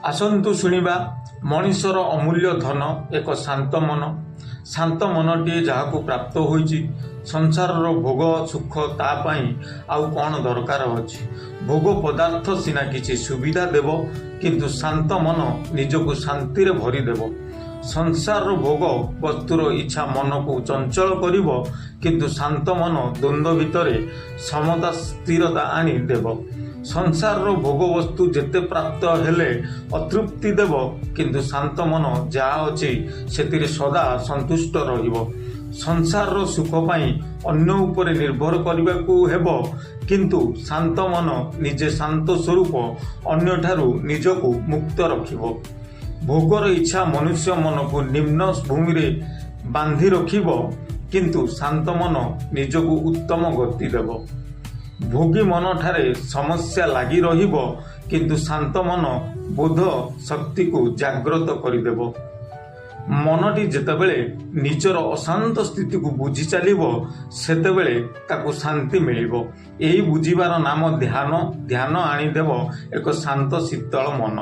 ଆସନ୍ତୁ ଶୁଣିବା ମଣିଷର ଅମୂଲ୍ୟ ଧନ ଏକ ଶାନ୍ତ ମନ। ଶାନ୍ତ ମନଟିଏ ଯାହାକୁ ପ୍ରାପ୍ତ ହୋଇଛି, ସଂସାରର ଭୋଗ ସୁଖ ତା ପାଇଁ ଆଉ କ'ଣ ଦରକାର ଅଛି? ଭୋଗ ପଦାର୍ଥ ସିନା କିଛି ସୁବିଧା ଦେବ, କିନ୍ତୁ ଶାନ୍ତ ମନ ନିଜକୁ ଶାନ୍ତିରେ ଭରିଦେବ। ସଂସାରର ଭୋଗ ବସ୍ତୁର ଇଚ୍ଛା ମନକୁ ଚଞ୍ଚଳ କରିବ, କିନ୍ତୁ ଶାନ୍ତ ମନ ଦ୍ୱନ୍ଦ୍ୱ ଭିତରେ ସମତା ସ୍ଥିରତା ଆଣି ଦେବ। ସଂସାରର ଭୋଗ ବସ୍ତୁ ଯେତେ ପ୍ରାପ୍ତ ହେଲେ ଅତୃପ୍ତି ଦେବ, କିନ୍ତୁ ଶାନ୍ତ ମନ ଯାହା ଅଛି ସେଥିରେ ସଦା ସନ୍ତୁଷ୍ଟ ରହିବ। ସଂସାରର ସୁଖ ପାଇଁ ଅନ୍ୟ ଉପରେ ନିର୍ଭର କରିବାକୁ ହେବ, କିନ୍ତୁ ଶାନ୍ତ ମନ ନିଜେ ଶାନ୍ତ ସ୍ୱରୂପ ଅନ୍ୟଠାରୁ ନିଜକୁ ମୁକ୍ତ ରଖିବ। ଭୋଗର ଇଚ୍ଛା ମନୁଷ୍ୟ ମନକୁ ନିମ୍ନ ଭୂମିରେ ବାନ୍ଧି ରଖିବ, କିନ୍ତୁ ଶାନ୍ତ ମନ ନିଜକୁ ଉତ୍ତମ ଗତି ଦେବ। ଭୋଗୀ ମନଠାରେ ସମସ୍ୟା ଲାଗି ରହିବ, କିନ୍ତୁ ଶାନ୍ତ ମନ ବୋଧ ଶକ୍ତିକୁ ଜାଗ୍ରତ କରିଦେବ। ମନଟି ଯେତେବେଳେ ନିଜର ଅଶାନ୍ତ ସ୍ଥିତିକୁ ବୁଝି ଚାଲିବ, ସେତେବେଳେ ତାକୁ ଶାନ୍ତି ମିଳିବ। ଏହି ବୁଝିବାର ନାମ ଧ୍ୟାନ। ଧ୍ୟାନ ଆଣିଦେବ ଏକ ଶାନ୍ତ ଶୀତଳ ମନ।